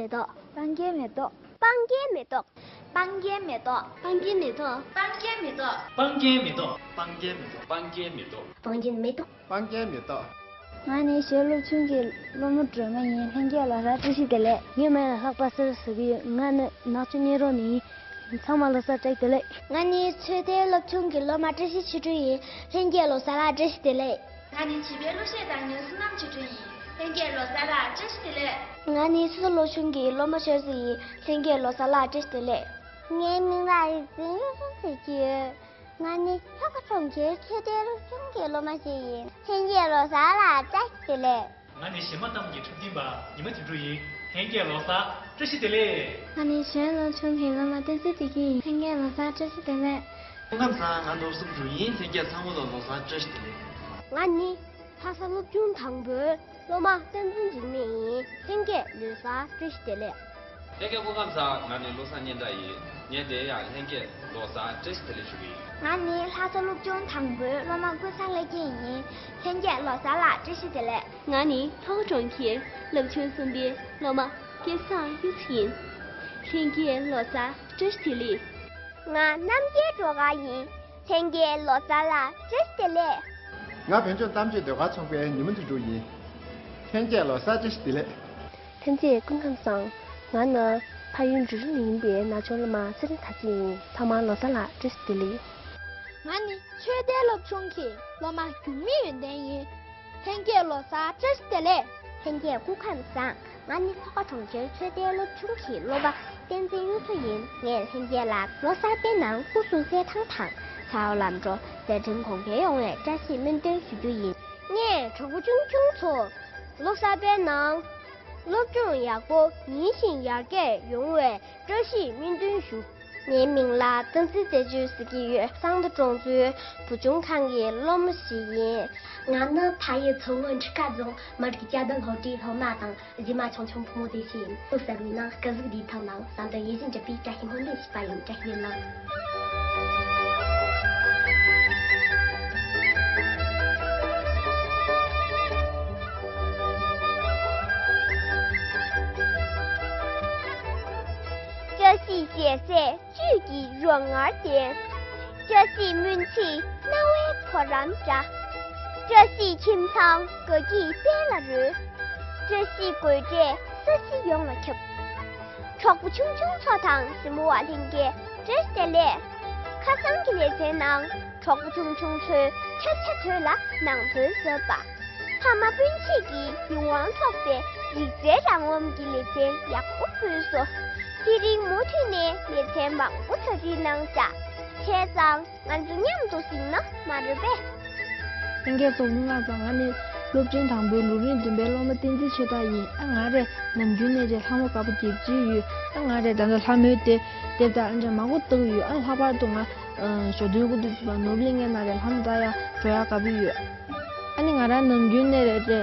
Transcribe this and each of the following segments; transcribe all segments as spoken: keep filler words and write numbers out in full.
མེ་ཏོག་སྤང་རྒྱན་མེ་ཏོག་སྤང་རྒྱན་མེ་ཏོག་སྤང་རྒྱན་མེ་ཏོག་སྤང་རྒྱན་མེ་ཏོག་སྤང་རྒྱན་མེ་ཏོག་སྤང་རྒྱན་མེ་ཏོག་སྤང་རྒྱན་མེ་ཏོག་སྤང་རྒྱན་མེ་ཏོག་སྤང་རྒྱན་མེ་ཏོག་སྤང་རྒྱན་མེ་ཏོག་ང་ནི་གཞན་སློབ་ཆུང་གི་སློབ་མ་སྒྲོལ་མ་ཡིན། ལྷན་རྒྱས་ལ་རག་བཀྲ་ཤིས་བདེ་ལེགས། ངའི་མིང་ལ་ལྷག་པ་ཟེར་ཟེར་གྱི་ཡོད། ང་ནི་ནག་ཆུ་གཉན་རོང་ནས་ཡིན། ཚང་མ་ལོ་གསར་བཀྲ་ཤིས་བདེ་ལེགས། ང་ནི་ཚོད་ལྡན་སློབ་ཆུང་གི་སློབ་མ་བཀྲ་ཤིས་ཆོས་སྒྲོན་ཡིན། ལྷན་རྒྱས་ལོ་གསར་ལ་བཀྲ་ཤིས་བདེ་ལེགས། ང་ནི་བྱིས་པའི་གླུ་གཞས་བཏང་མྱོང་བསོད་ནམས་ཆོས་སྒྲོན་ཡིན། ལྷན་རྒྱས་ལོ་གསར་ལ་བཀྲ་ཤིས་བདེ་ལེགས། ང་ནི་སོ་སོ་སློབ་ཆུང་གི་སློབ་མ་ཆོས་སྲིད་ཡིན། ལྷན་རྒྱས་ལོ་གསར་ལ་བཀྲ་ཤིས་བདེ་ལེགས། ངའི་མིང་ལ་རིག་འཛིན་ཡེ་ཤེས་ཟེར་གྱི་ཡོད། ང་ནི་ལྷོ་ཁ་གྲོང་ཁྱེར་ཚོད་ལྟའི་སློབ་ཆུང་གི་སློབ་མ་ཞིག་ཡིན། ལྷན་རྒྱས་ལོ་གསར་ལ་བཀྲ་ཤིས་བདེ་ལེགས། ང་ནི་གཞས་མ་གཏམ་གྱི་འཁྲབ་སྟོན་པ་ཉི་མ་དོན་གྲུབ་ཡིན། ལྷན་རྒྱས་ལོ་གསར་བཀྲ་ཤིས་བདེ་ལེགས། ང་ནི་གཞན་སློབ་ཆུང་གི་སློབ་མ་བསྟན་འཛིན་བདེ་སྐྱིད་ཡིན། ལྷན་རྒྱས་ལོ་གསར་བཀྲ་ཤིས་བདེ་ལེགས། སྐུ་ཁམས་བཟང་། ང་ནོར་བུ་བསམ་འགྲུབ་ཡིན། ལྷན་རྒྱས་ཚང་མ་ལ་ལོ་གསར་བཀྲ་ཤིས་བདེ་ལེགས། ང་ནི་ལྷ་ས་སློབ་ཆུང་དང་པོའི་སློབ་མ་བསྟན་འཛིན་འཇིགས་མེད་ཡིན། ལྷན་རྒྱས་ལོ་གསར་བཀྲ་ཤིས་བདེ་ལེགས། ལྷན་རྒྱས་སྐུ་ཁམས་བཟང་། ང་ནི་བློ་བཟང་སྙན་གྲགས་ཡིན། ངས་དེ་ཡང་ལྷན་རྒྱས་ལོ་གསར་བཀྲ་ཤིས་བདེ་ལེགས་ཞུ་གི་ཡིན། ང་ནི་ལྷ་ས་སློབ་ཆུང་དང་པོའི་སློབ་མ་ཀུན་བཟང་ལྷ་སྐྱིད་ཡིན། ལྷན་རྒྱས་ལོ་གསར་ལ་བཀྲ་ཤིས་བདེ་ལེགས། ང་ནི་ལྷོ་ཁ་གྲོང་ཁྱེར་སློབ་ཆུང་གསུམ་པའི་སློབ་མ་སྐལ་བཟང་གཡུ་ཚ་ཡིན། ལྷན་རྒྱས་ལོ་གསར་བཀྲ་ཤིས་བདེ་ལེགས། ང་རྣམ་རྒྱལ་སྒྲོལ་དཀར་ཡིན། ལྷན་རྒྱས་ལོ་གསར་ལ་བཀྲ་ཤིས་བདེ་ལེགས། ང་བོད་ལྗོངས་གཏམ་བརྗོད་ཟློས་གར་ཚོགས་པའི་ཉི་མ་དོན་གྲུབ་ཡིན། ལྷན་རྒྱས་ལོ་གསར་བཀྲ་ཤིས་བདེ་ལེགས། ལྷན་རྒྱས་སྐུ་ཁམས་བཟང་། ང་ནི་ཕ་ཡུལ་འབྲི་རུ་ནས་ཡིན་པའི་ན་ཆུང་སློབ་མ་ཚེ་རིང་དར་རྒྱས་ཡིན། ཚང་མ་ལོ་གསར་ལ་བཀྲ་ཤིས་བདེ་ལེགས། ང་ནི་ཆོས་ལྡན་སློབ་ཆུང་གི་སློབ་མ་འགྱུར་མེད་ཡོན་ཏན་ཡིན། ལྷན་རྒྱས་ལོ་གསར་བཀྲ་ཤིས་བདེ་ལེགས། ལྷན་རྒྱས་སྐུ་ཁམས་བཟང་། ང་ནི་ལྷོ་ཁ་གྲོང་ཁྱེར་ཆོས་ལྡན་སློབ་ཆུང་གི་སློབ་མ་བསྟན་འཛིན་གཡུ་མཚོ་ཡིན། ངས་ལྷན་རྒྱས་ལ་ལོ་གསར་པའི་ནང་སྐུ་གཟུགས་གསལ་ཐང་དང་། ཚ་བ་ལམ་འགྲོ་མཛད་འཕྲིན་གོང་འཕེལ་ཡོང་བའི་བཀྲ་ཤིས་སྨོན་འདུན་ཞུ་རྒྱུ་ཡིན། ངས་གྲོགས་པོ་ཆུང་ཆུང་ཚོ་ལོ་གསར་པའི་ནང་སློབ་སྦྱོང་ཡག་པོ་ཉིན་བཞིན་ཡར་རྒྱས་ཡོང་བའི་བཀྲ་ཤིས་སྨོན་འདུན་ཞུ། ངའི་མིང་ལ་བསྟན་འཛིན་རྩེ་ཆོས་ཟེར་གྱི་ཡོད། གསང་མདའ་གྲོང་ཚོའི་བུ་ཆུང་ཁང་གི་སློབ་མ་ཞིག་ཡིན། ང་ནི་ཕ་ཡུལ་མཚོ་སྔོན་ཁྲི་ཀ་རྫོང་མི་རིགས་སྐྱ་བདུན་སློབ་གྲྭའི་སློབ་མ་དང་། གཞས་མ་ཆུང་ཆུང་ཕོ་མོ་བདེ་སྐྱིད་ཡིན། སློབ་གསར་པའི་ནང་སྐུ་གཟུགས་བདེ་ཐང་དང་བསམ་དོན་ཡིད་བཞིན་འགྲུབ་པའི་བཀྲ་ཤིས་སྨོན་འདུན་ཞུས་པ་ཡིན། བཀྲ་ཤིས་བདེ་ལེགས། བཀྲ་ཤིས་ཞལ་ཟས་བཅུད་ཀྱི་རོ་མངར་ལྡན། བཀྲ་ཤིས་སྨོན་ཚིག་རྣ་བའི་བུ་རམ་འདྲ། བཀྲ་ཤིས་ཁྱིམ་ཚང་དགའ་སྐྱིད་དཔལ་ལ་རོལ། བཀྲ་ཤིས་དགོད་བྲེ་ས་གཞི་ཡོངས་ལ་ཁྱབ། གྲོགས་པོ་ཆུང་ཆུང་ཚོ་དང་གཟིགས་མོ་བ་ལྷན་རྒྱས་བཀྲ་ཤིས་བདེ་ལེགས། ཁ་སང་གི་ལེ་ཚན་ནང་གྲོགས་པོ་ཆུང་ཆུང་ཚོས་ཆ་ཆ་ཚོད་ལ་ནང་དོན་བཟོས་པ། ཕ་མ་སྤུན་མཆེད་ཀྱི་ཡིད་དབང་འཕྲོག་པའི་རིག་རྩལ་རང་རློམ་གྱི་ལེ་ཚན་ཡག་པོ་ཕུལ་སོང་། དེ་རིང་མུ་མཐུད་ནས་ལེ་ཚན་མང་པོ་གྲ་སྒྲིག་གནང་བཞག་བྱས་ཙང་ང་ཚོ་མཉམ་དུ་གཟིགས་ན་མ་རེད་པས། ལྷན་རྒྱས་ཚོ་སྐུ་ཁམས་བཟང་། ང་ནི་སློབ་ཆེན་དང་པོའི་ལོ་རིམ་བདུན་པའི་སློབ་མ་བསྟན་འཛིན་ཆོས་གྲགས་ཡིན། ཨ་ང་རས་ནམ་རྒྱུན་ནས་རེད་ལྷ་མོ་དཀར་པོ་རྒྱབ་ཀྱི་ཡོད། ཨ་ང་རས་ད་ལྟ་ལྷ་མོའི་དེབ་དེབ་དང་ཨ་འདྲ་མང་པོ་ལྟ་གི་ཡོད། ཨ་ལྷག་པར་དུ་ང་ཞོ་སྟོན་ཀུན་ཏུ་བྱེད་པ་ནོར་བུ་གླིང་གའི་ནང་རེད་ལྷ་མོ་ལྟ་ཡ་འགྲོ་ཡ་དགའ་པོ་ཡོད། ཨ་ནི་ང་རང་ནམ་རྒྱུན་ནས་རེད་དེ།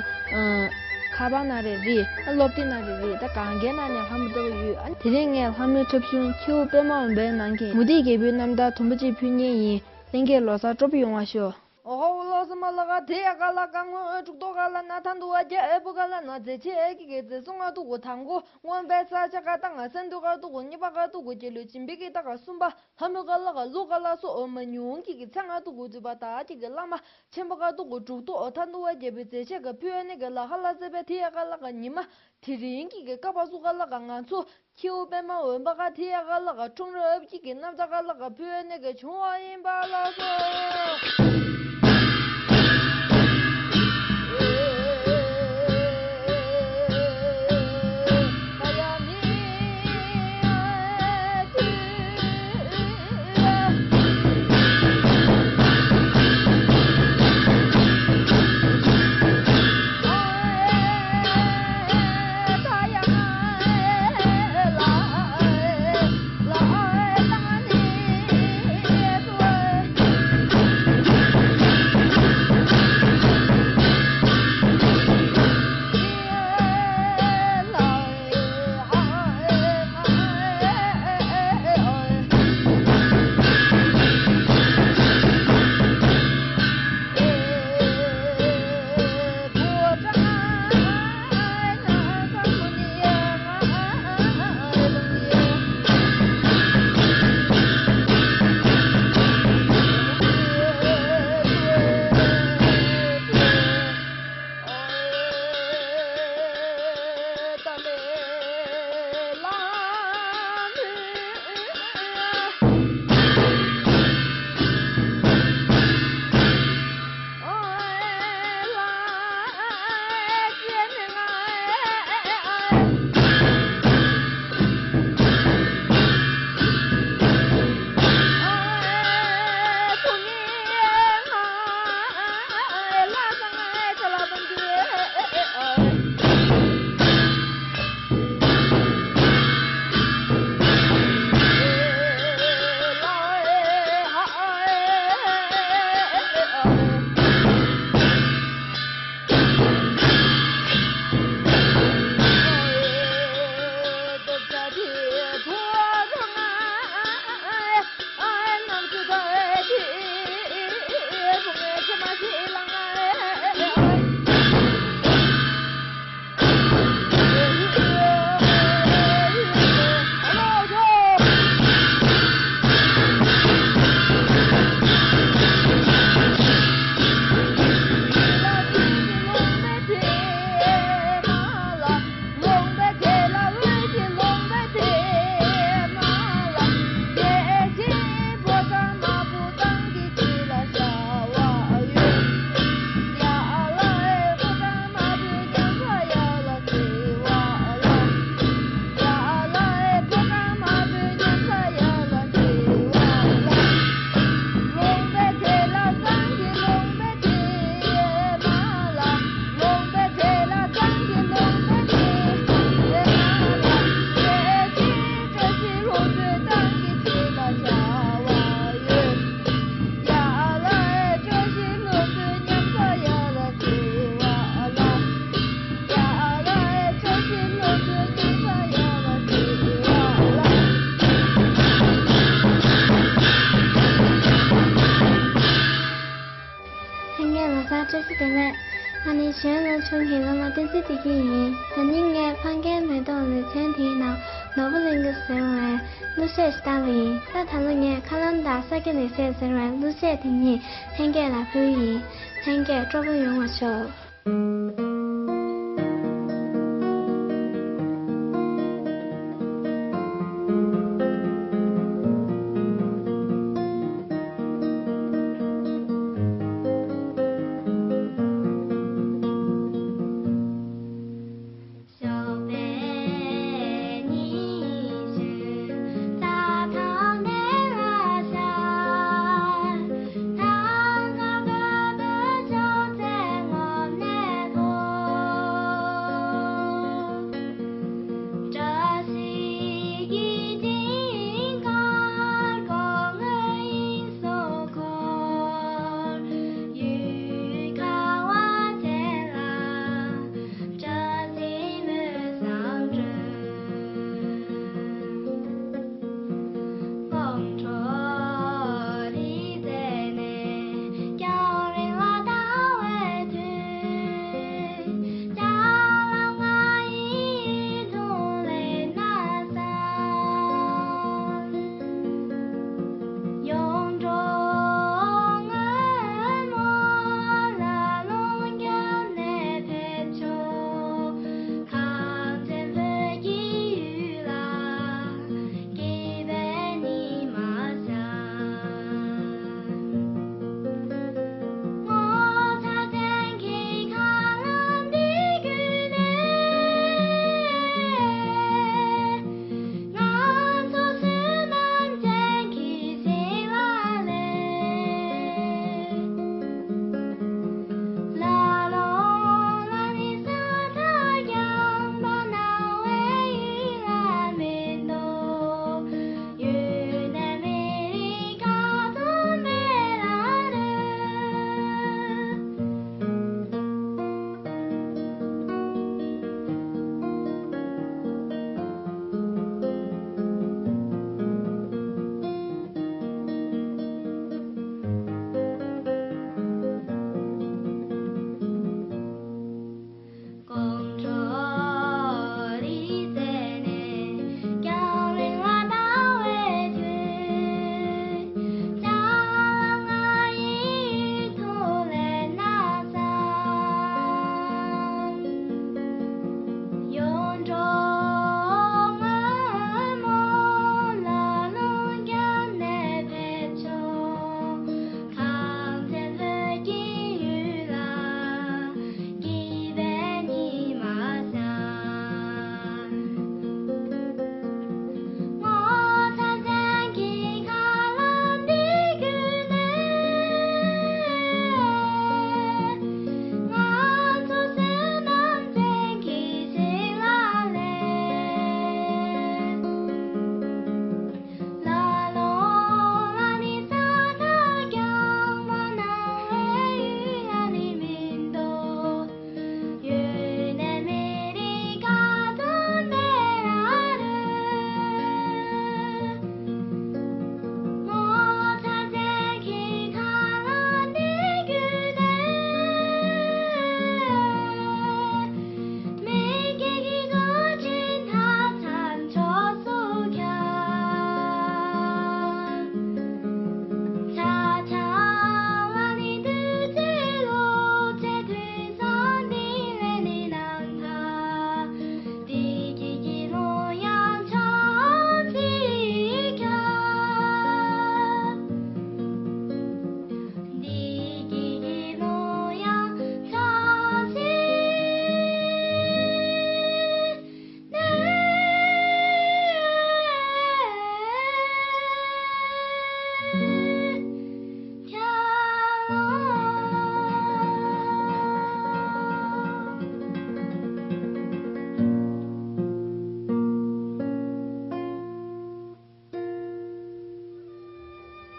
ཁ་པར་ནང་རེད་རེད། ཨ་སློབ་དེབ་ནང་རེད་རེད། ད་གང་གའི་ནང་ནས་ལྷ་མོ་ལྟ་གི་ཡོད། ཨ་དེ་རིང་ངས་ལྷ་མོའི་འཁྲབ་གཞུང་ཁྱེའུ་པད་མ་འོད་འབར་ནང་གི་མུ་ཏིག་རྒྱལ་པོའི་རྣམ་ཐར་དུམ་བུ་གཅིག་ཕུལ་མཁན་ཡིན། ལྷན་རྒྱས་ལོ་གསར་སྤྲོ་པོ་ཡོང་བ་ཤོག་ཨོ་ཧོ་ལོ་སི་མ་ལ་ག་དེ་ཡ་ག་ལ་ག་སྔོན་དྲུག་ཏོ་ག་ལ་ན་ཐང་དུ་བ་རྒྱ་ཨེ་པོ་ག་ལ་ན་མཛེས་ཆེ་ཨེ་ཀི་གེ་མཛེས་སུ་ང་དུ་གུ་དང་གོ་སྔོན་པའི་ས་ཆ་ག་ད་ང་སན་དུ་ག་དུ་གུ་གཉིས་པ་ག་དུ་གུ་རྒྱལ་ལུས་སྦྱིན་པའི་གི་ད་ག་གསུམ་པ། ལྷ་མོ་ག་ལ་ག་ལུ་ག་ལ་སོ་འོ་མ་ཉུང་གི་གི་ཚེ་ང་དུ་གུ་འཛུལ་བ་ད་ཀྱི་གི་བླ་མ་ཆེན་པོ་ག་དུ་གུ་དྲུག་ཏུ་འོ་ཐ་འདུ་བ་རྒྱལ་པོའི་མཛེས་ཆེ་ག་ཕུལ་ནི་གི་ལ་ཧ་ལ་ཟེ་བའི་དེ་ཡ་ག་ལ་ག་ཉི་མ་དེ་རིང་གི་གི་ཀ་པ་སུ་ག་ལ་ག་ང་ཚོ་ཁྱེའུ་པད་མ་འོན་པ་ག་དེ་ཡ་ག་ལ་ག་ཁྲུང་རབ་ཀྱི་གི་རྣམ་ཐར་ག་ལ་ག་ཕུལ་ནི་གི་བྱུང་བ་ཡིན་པ་ལ་སོ། བདེ་ལེགས། ང་ནི་གཞོན་ནུ་ལོ་ཆུང་གི་སློབ་མ་བསྟན་འཛིན་བདེ་སྐྱིད་ཡིན། ད་ནི་ངས་ཕ་རྒན་མེ་ཏོག་ལེ་ཚན་དེའི་ནང་ནོར་བུ་གླིང་གི་ཟེར་བའི་གླུ་གཞས་ཤིག་བཏང་བ་ཡིན། ད་ད་ལོ་ངས་མཁའ་ལམ་དང་ས་སྐྱ་ལེ་ཚན་ཟེར་བའི་གླུ་གཞས་དེ་གཉིས་ལྷན་རྒྱས་ལ་ཕུལ་ཡིན། ལྷན་རྒྱས་སྤྲོ་པོ་ཡོང་བར་ཤོག་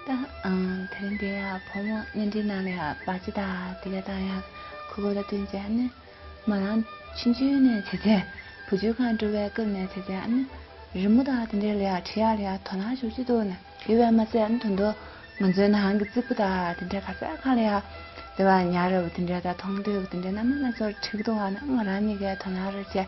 ད་ཨང་དེ་རིང་འདི་ཡ་བུ་མོ་བརྙན་འཕྲིན་ནང་ལ་ཡ་པར་ཆས་དང་དེ་ག་དང་ཡ་ཁུ་ཁུ་ལ་བསྟུན་བྱས་ནས་མ་རང་ཆུང་ཆུང་ནས་བྱས་བྱས་བུ་བཅོལ་ཁང་འགྲོ་བའི་སྐབས་ནས་བྱས་བྱས་ཨ་ནི་རི་མོ་དང་དེ་འདྲའི་ལ་ཡ་བྲིས་ཡ་ལ་ཡ་དོ་སྣང་ཤུགས་ཆེ་འདུག་ནས་ཡོད་པས་མ་ཚད་ཨ་ནི་ད་དུང་ང་ཚོའི་ནང་གི་རྩིག་པ་དང་དེ་འདྲའི་ག་ས་ག་ལ་ཡ་ དེ་བ་ཉར་རེ་བ་དེ་འདྲ་དང་མཐོང་ཐོས་བ་དེ་འདྲ་རྣམ་པ་སྣ་ཚོགས་འཁྲིག་འདུག་ཨ་ན། ང་རང་གཉིས་ཀས་དོ་སྣང་རེ་བྱས་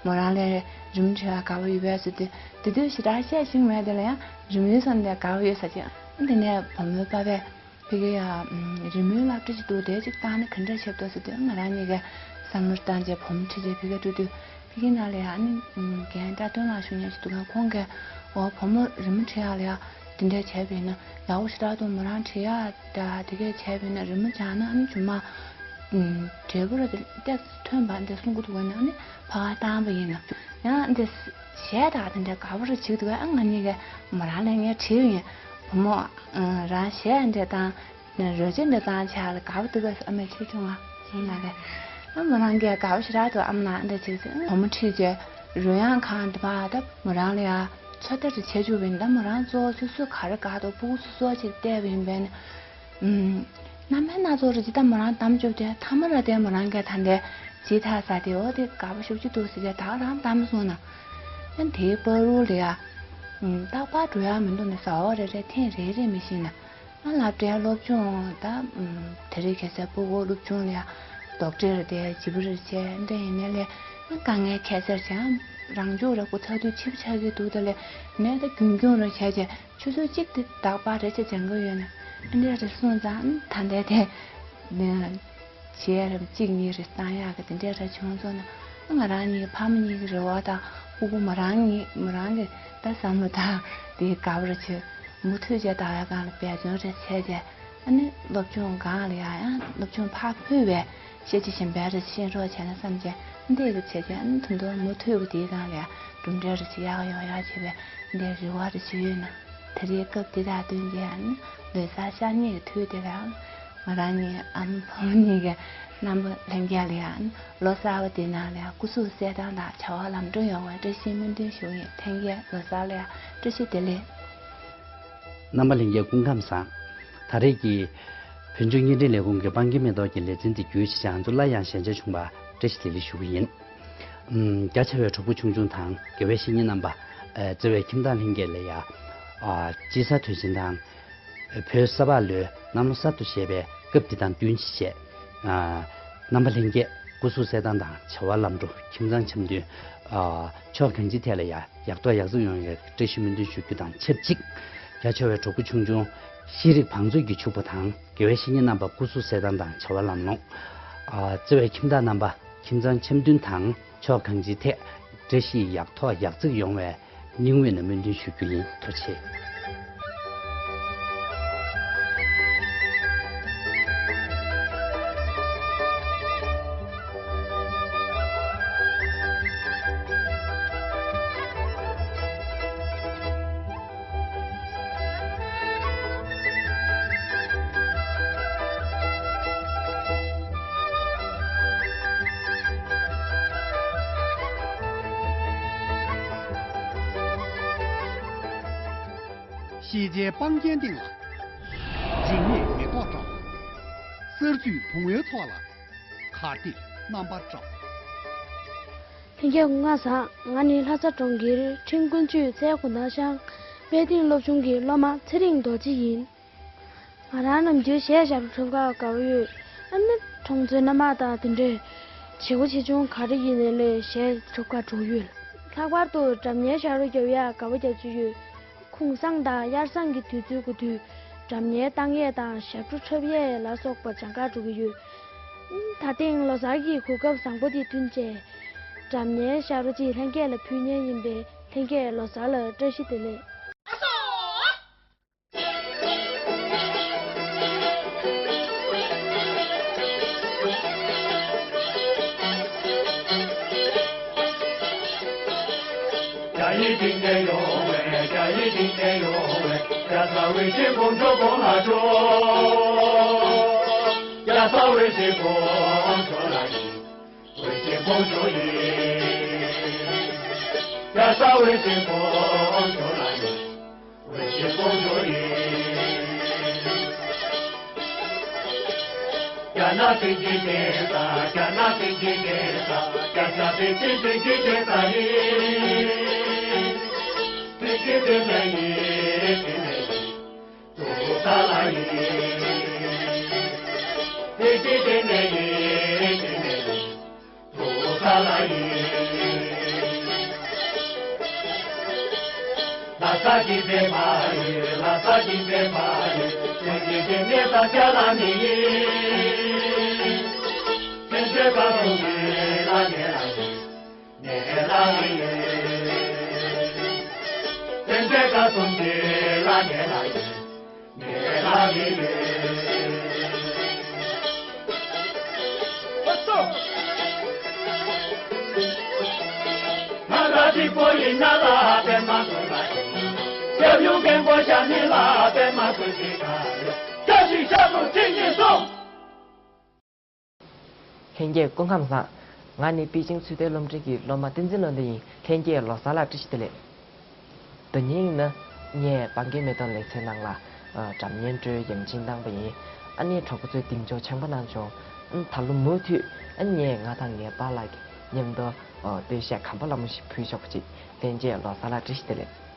མོ་རང་ལ་རི་མོ་འབྲི་བ་དགའ་པོ་ཡོད་པས་ཟེར་དུས། དེ་དུས་ཞེ་དྲག་བཤད་ཤེས་མེད། དེ་ལ་ཡང་རི་མོའི་སོང་དེ་དགའ་པོ་ཡོད་ས་ཅིག་དེ་ནས་བུ་མོའི་པ་ཕས་ཕ་གི་ཡ་རི་མོའི་སློབ་གྲྭ་ཅིག་འདུག་དེ་ཅིག་བཏང་ན་ག་འདྲ་བྱེད་འདུག་ཟེར་དུས། ང་རང་གཉིས་ཀས་བསམ་བློ་བཏང་བྱས་བུ་མོ་ཁྲིད་བྱས་ཕ་གིར་འགྲོ་དུས། ཕ་གི་ནང་ལ་ཡ་ཨ་ནི་རྒན་བཀྲ་དོན་ལགས་ཞུ་མཁན་ཞིག་འདུག་ག་ཁོང་གིས་འོ་བུ་མོ་རི་མོ་འབྲི་ཡག་ལ་ཡ་དེ་འདྲ་བྱས་པ་ཡིན་ན་ཡག་པོ་ཞེ་དྲག་འདུག་མོ་རང་བྲིས་ཡག་ད་དེ་གས་བྱས་པ་ཡིན་ན་རི་མོ་སྦྱངས་ན་ཨ་ནི་རྗེས་མ་འབྲས་བུ་ར་དེ་ཏོག་ཙམ་ཐོན་པ་འདི་གསུང་གི་འདུག་ག་ཨ་ནི་ཕ་གིར་བཏང་པ་ཡིན་ན་ཡང་འདི་གཞས་དག་དེ་འདྲ་དགའ་པོ་ར་བྱེད་ཀྱི་འདུག་ག་ཨ་ང་གཉིས་ཀས་མོ་རང་ལ་ངས་དྲིས་པ་ཡིན། བུ་མོ་རང་གཞས་འདྲ་བཏང་། རོལ་ཆ་འདི་བཏང་བྱས་ལ་དགའ་པོ་འདུག་གས། ཨ་མས་ཕྱིར་བྱུང་ང་ཡིན་ན་རེད། ཨ་མོ་རང་གིས་དགའ་པོ་ཞེ་དྲག་འདུག་ཨ་མ་ན་འདི་བྱས་ཚེ་བུ་མོ་ཁྲིད་བྱས་རོལ་དབྱངས་ཁང་འདི་བ་ད་མོ་རང་ལ་ཡ་ཚོད་ལྟ་རེ་བྱེད་བཅུག་པ་ཡིན། ད་མོ་རང་གཙོ་བོ་སོ་སོ་ག་རེ་དགའ་འདུག་སྤུ་གུ་སོ་སོ་ཅིག་བལྟས་པ་ཡིན་པས་ན། ཨུམ། རྣམ་པ་སྣ་ཚོགས་རེ་ཅིག་ད་མོ་རང་གཏམ་རྒྱོབ་དུས་མཐའ་མ་ར་དེ་མོ་རང་གིས་ད་འདི་ཇི་ཐ་ས་དེ་འོ་དེ་དགའ་པོ་ཞེ་པོ་ཅིག་འདུག་ཟེར་བྱས་ད་ག་རང་གཏམ་སོང་ན། ཨ་དེའི་བར་དུ་ལ་ཡ། ཨུམ། རྟག་པར་འགྲོ་ཡག་མི་འདུག་ན་ཟླ་བ་རེ་རེ་ཐེངས་རེ་རེ་མི་ཤེས་ན། ང་སློབ་གྲྭའི་སློབ་སྦྱོང་ད་དེ་རིང་ཁ་སང་སྤུ་གུ་སློབ་སྦྱོང་ལ་ཡ་རྡོག་ཁྲེས་རེ་དེ་ལྗིད་པོ་རེ་བྱས་འདྲ་ཡིན་ནའི་ལས་ང་དཀའ་ངལ་ཁྱད་བསད་བྱས་རང་ཕྱོགས་རེ་ཁོ་ཚ་དུས་ཕྱི་པོ་ཆགས་ཀྱི་འདུག་ད་ལས་ངས་ད་རྒྱུན་སྐྱོང་རེ་བྱས་བྱས་ཆུ་ཚོད་གཅིག་དེ་རྟག་པར་རེ་བྱས་སྦྱང་གི་ཡོད་ན་འདྲ་རེ་སོང་ཙང་ད་ལྟ་དེ་ནས་བྱས་རེ་གཅིག་གཉིས་རེ་བཏང་ཡག་གི་དེ་འདྲ་རེ་བྱུང་སོང་ན་ང་རང་གཉིས་ཕ་མ་གཉིས་ཀྱི་རེ་བ་དང་སྤུ་གུ་མོ་རང་གཉིས་མོ་རང་གི་ད་བསམ་བློ་དང་དེ་དགའ་པོ་རེ་བྱས། མུ་མཐུད་བྱས་ཟླ་བའི་སྒང་ལ་འབད་བརྩོན་རེ་བྱས་བྱས། ཨ་ནི་སློབ་སྦྱོང་སྒང་ལ་ཡང་ཡང་སློབ་སྦྱོང་ཕར་ཕུད་པའི་ཤེས་བྱ་གཞན་པ་རེ་ཤེས་རོགས་བྱས་ན་བསམ་བྱས་འདི་གི་བྱས་བྱས། ཨ་ནི་ད་དུང་མུ་མཐུད་པ་དེའི་སྒང་ལ་ཡང་གྲུབ་འབྲས་རེ་ཞིག་ཡག་ཡོང་ཡག་བྱས་པའི་འདི་རེ་བ་རེ་ཞིག་ཡོད་ན། དེ་རིང་སྐབས་འདི་དང་བསྟུན་བྱས་ཨ་ནི་ལོ་གསར་ཤར་ཉིན་གྱི་དུས་དེ་ལ་ཡང་ང་རང་གཉིས་ཨ་མ་བུ་མོ་གཉིས་ཀྱི་རྣམ་པ་ལྷན་རྒྱས་ལ་ཡང་ལོ་གསར་པ་འདི་ནང་ལ་ཡང་སྐུ་གཟུགས་གསལ་ཐང་དང་བྱ་བ་ལམ་འགྲོ་ཡོང་བའི་བཀྲ་ཤིས་སྨོན་འདུན་ཞུ་ཡིན། ལྷན་རྒྱས་ལོ་གསར་ལ་ཡང་བཀྲ་ཤིས་བདེ་ལེགས། རྣམ་པ་ལྷན་རྒྱས་སྐུ་ཁམས་བཟང་། ད་རེས་ཀྱི་བོད་ལྗོངས་བརྙན་འཕྲིན་ལས་ཁུངས་ཀྱི་སྤང་རྒྱན་མེ་ཏོག་གི་ལེ་ཚན་འདི་བརྒྱུད་བྱས་ང་ཚོ་སླར་ཡང་ཞལ་མཇལ་བྱུང་བར་བཀྲ་ཤིས་བདེ་ལེགས་ཞུ་གི་ཡིན། ཨམ། རྒྱ་ཆེ་བའི་གྲོགས་པོ་ཆུང་ཆུང་དང་དགེ་བའི་བཤེས་གཉེན་རྣམ་པ། ཨ། བརྩེ་བའི་ཁྱིམ་བདག་ལྷན་རྒྱས་ལ་ཡ། ཨ། དཔྱིད་གསར་དུས་ཆེན་དང་། བོད་ས་ཕག་ལོའི་གནམ་ལོ་གསར་དུ་བཞད་པའི་སྐབས་འདི་དང་བསྟུན་བྱས། ཨ། རྣམ་པ་ལྷན་རྒྱས་སྐུ་གཟུགས་གསལ་ཐང་དང་བྱ་བ་ལམ་འགྲོ་ཁྱིམ་ཚང་འཆམ་མཐུན། ཨ། ཕྱོགས་གང་ཅིའི་ཐད་ལ་ཡ་ཡག་ཐོག་ཡག་བརྩེགས་ཡོང་བའི་བཀྲ་ཤིས་སྨོན་འདུན་ཞུ་རྒྱུ་དང་ཆབས་ཅིག་རྒྱ་ཆེ་བའི་གྲོགས་པོ་ཆུང་ཆུང་ཤེས་རིག་བང་མཛོད་ཀྱི་ཕྱུག་པོ་དང་དགེ་བའི་བཤེས་གཉེན་རྣམ་པ་སྐུ་གཟུགས་གསལ་ཐང་དང་བྱ་བ་ལམ་ལྷོང་། ཨ། བརྩེ་བའི་ཁྱིམ་བདག་རྣམ་པ་ཁྱིམ་ཚང་འཆམ་མཐུན་དང་ཕྱོགས་གང་ཅིའི་ཐད་བཀྲ་ཤིས་ཡག་ཐོག་ཡག་བརྩེགས་ཡོང་བའི་སྙིང་དབུས་ནས་སྨོན་འདུན་ཞུ་རྒྱུ་ཡིན། ཐུགས་རྗེ་ཆེ། ཤེས་བྱའི་སྤང་རྒྱན་སྟེང་ལ། འཇིགས་མེད་མེ་ཏོག་བཀྲ། གསར་བཅུད་བུང་བའི་ཚོགས་ལ། གར་སྟེགས་རྣམ་པར་བཀྲ། ལྷན་རྒྱས་སྐུ་ཁམས་བཟང་། ང་ནི་ལྷ་ས་གྲོང་ཁྱེར་ཁྲེང་ཀོན་ཆུས་ཚལ་དགུ་ནག་ཤང་དཔལ་ལྡན་སློབ་ཆུང་གི་སློབ་མ་ཚེ་རིང་རྡོ་རྗེ་ཡིན། ང་རང་ནམ་རྒྱུན་གཞས་ཞབས་བྲོ་འཁྲབ་གར་དགའ་པོ་ཡོད། ཨ་ནི་གྲོང་ཚོའི་མནའ་མ་དང་དེ་འདྲའི་བྱེད་སྒོ་ཆེ་ཆུང་ག་རེ་ཡིན་ནའི་ལས་གཞས་འཁྲབ་གར་འགྲོ་གི་ཡོད། ལྷག་པར་དུ་སྒྲ་སྙན་ཞབས་བྲོ་རྒྱབ་ཡག་དགའ་པོ་རྒྱབ་ཀྱི་ཡོད། གུང་སེང་དང་དབྱར་གསང་གི་དུས་ཚོད་དགུ་དུས་སྒྲ་སྙན་བཏང་ཡས་དང་ཞབས་བྲོ་འཁྲབ་ཡས་ལ་སོགས་པ་སྦྱང་གར་འགྲོ་གི་ཡོད། ད་ཐེངས་ལོ་གསར་གྱི་གོ་སྐབས་བཟང་པོ་དེ་བསྟུན་བྱས། སྒྲ་སྙན་ཞབས་བྲོ་ཅིག་ལྷན་རྒྱས་ལ་ཕུལ་མཁན་ཡིན་པས་ལྷན་རྒྱས་ལོ་གསར་ལ་བཀྲ་ཤིས་བདེ་ལེགས། རྒྱ་ཡི་དྲིན་ལས་ཡོང་བའི། རྒྱ་ཡི་དྲིན་ལས་ཡོང་བའི། རྒྱ་ཚ་འོད་ཆེན་དཀོན་མཆོག་དགོངས་ལ་འགྲོ། རྒྱ་ཚ་འོད་ཆེན་དཀོན་མཆོག་ལ་ཡིན། འོད་ཆེན་དཀོན་མཆོག་ཡིན། རྒྱ་ཚ་འོད་ཆེན་དཀོན་མཆོག་ལ་ཡིན། འོད་ཆེན་དཀོན་མཆོག་ཡིན། རྒྱ་ནག་བཙན་གྱིས་བསྟན་ས། རྒྱ་ནག་བཙན་གྱིས་བསྟན་ས། རྒྱ་ནག་བཙན་གྱིས་བཙན་གྱིས་བསྟན་ས་ཡིན། བཙན་གྱིས་བསྟན་ས་ཡིན། བཙན་ལས་ཡིན། ཐུགས་ས་ལ་ཡིན། ལྷན་རྒྱས་སྐུ་ཁམས་བཟང་། ང་ནི་པེ་ཅིང་ཚུལ་ལྡན་སློབ་འབྲིང་གི་སློབ་མ་བསྟན་འཛིན་བློ་ལྡན་ཡིན། ལྷན་རྒྱས་ལོ་གསར་ལ་བཀྲ་ཤིས་བདེ་ལེགས། དོན་སྙིང་ནི་ངས་སྤང་རྒྱན་མེ་ཏོག་ལེགས་ཚལ་ནང་ལ་ཨ་སྒྲ་སྙན་དཀྲོལ་ཡ་ཡིན་བཏང་པ་ཡིན། ཨ་ནི་གྲོགས་པོ་ཚོས་གདེང་འཇོག་ཆེན་པོ་གནང་བྱུང་། ཨ་ད་ལོ་མུ་མཐུད་ཨ་ངས་ང་དང་ངའི་པཱ་ལགས་ཀྱི་མཉམ་དུ་ཨ་སྟོད་གཞས་གམ་པ་ལ་མོ་ཞིག་ཕུལ་ཆོག་པ་ཅིག་ལྷན་རྒྱས་ལོ་གསར་ལ་བཀྲ་ཤིས་བདེ་ལེགས།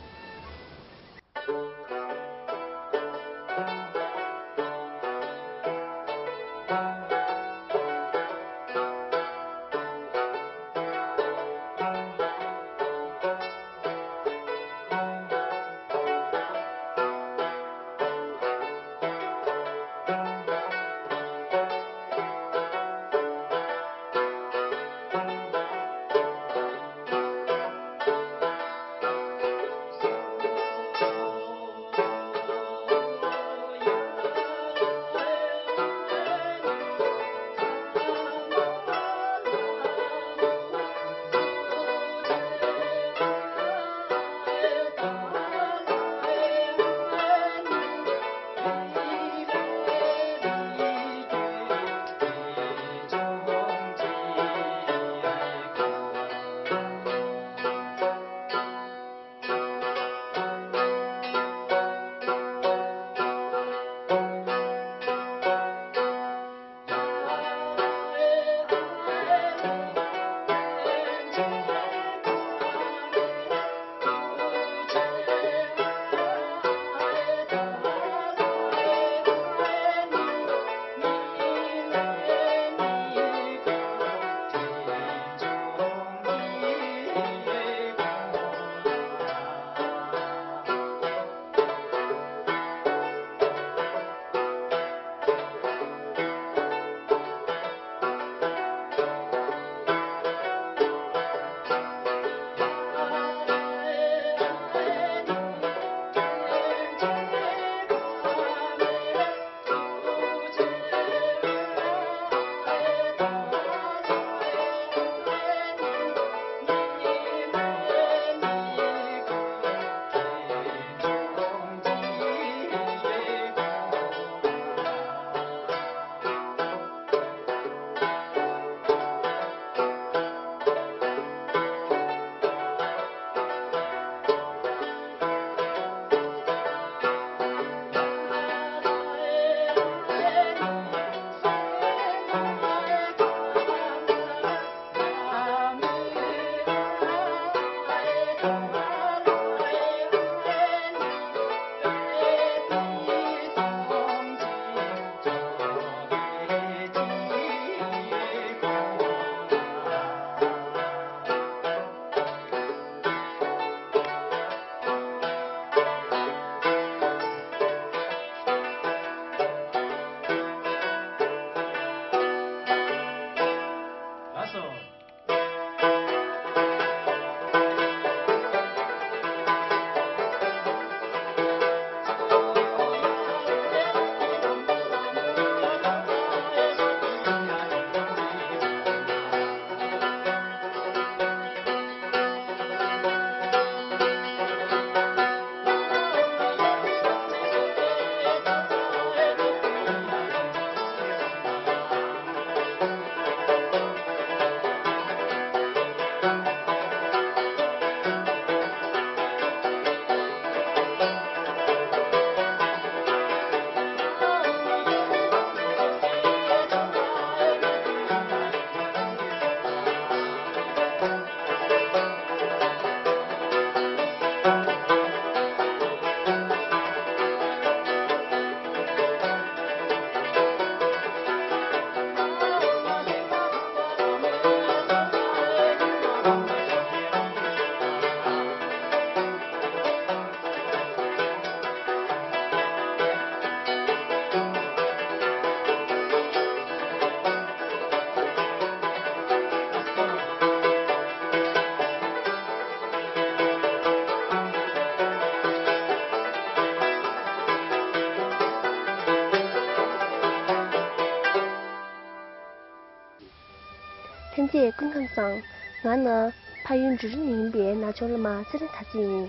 ལྷན་རྒྱས་སྐུ་ཁམས་བཟང་། ང་ནི་ཕ་ཡུལ་འབྲུ་རིགས་ནས་ཡིན་པའི་ན་ཆུང་སློབ་མ་ཚེ་རིང་དར་རྒྱས་ཡིན།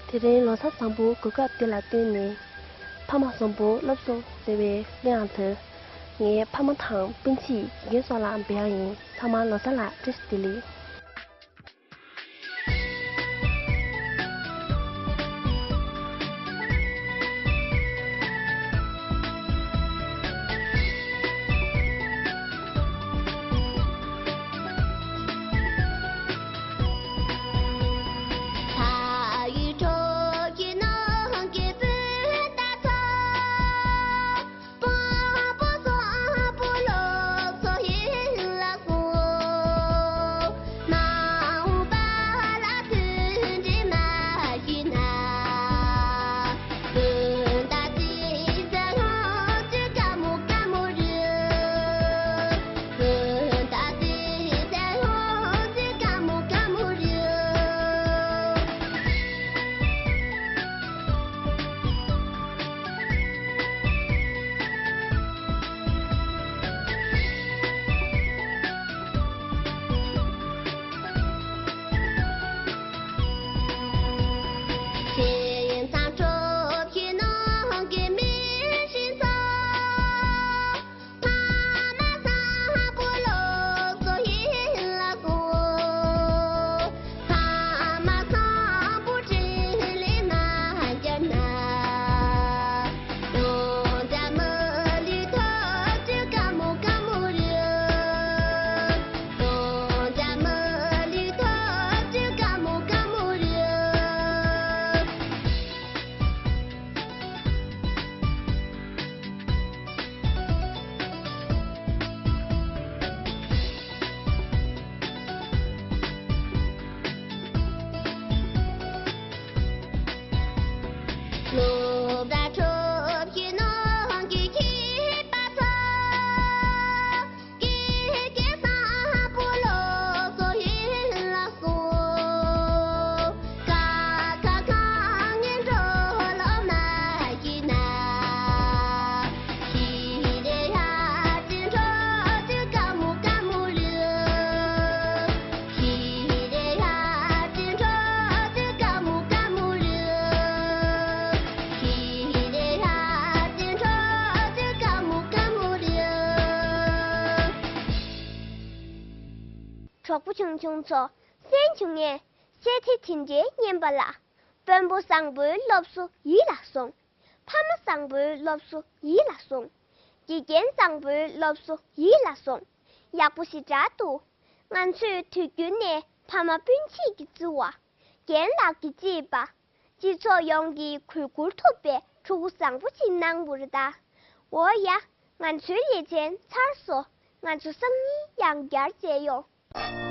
དེ་རིང་ལོ་གསར་བཟང་པོའི་གོ་སྐབས་འདི་ལ་བརྟེན་ནས། ཕ་མ་བཟང་པོ་སློབ་གསོ་ཟེར་བའི་གླུ་དབྱངས་དེ། ངའི་ཕ་མ་དང་སྤུན་མཆེད་དགེ་རྒན་སོགས་ལ་འབུལ་ཡག་ཡིན། ཚང་མ་ལོ་གསར་ལ་བཀྲ་ཤིས་བདེ་ལེགས། གྲོགས་པོ་ཆུང་ཆུང་ཚོ། གསན་བྱུང་ངས་གསེར་ཐིག་དེ་འདྲའི་སྙན་པ་ལ། དཔོན་པོ་བཟང་པོའི་སློབ་གསོ་ཡིད་ལ་སོང་། ཕ་མ་བཟང་པོའི་སློབ་གསོ་ཡིད་ལ་སོང་། དགེ་རྒན་བཟང་པོའི་སློབ་གསོ་ཡིད་ལ་སོང་། ཡག་པོ་ཞེ་དྲག་འདུག་ང་ཚོས་དུས་རྒྱུན་ནས་ཕ་མ་སྤུན་མཆེད་ཀྱི་བརྩེ་བ། རྒན་ལགས་ཀྱི་གཅེས་པ། སྤྱི་ཚོགས་ཡོངས་ཀྱི་གུས་བཀུར་ཐུབ་པའི་ཕྲུ་གུ་བཟང་པོ་ཞིག་གནང་དགོས་རེད་ད། འོ་ཡ། ང་ཚོའི་ལེ་ཚན་ཚར་སོང་། ང་ཚོ་སང་ཉིན་ཡང་བསྐྱར་མཇལ་ཡོང་།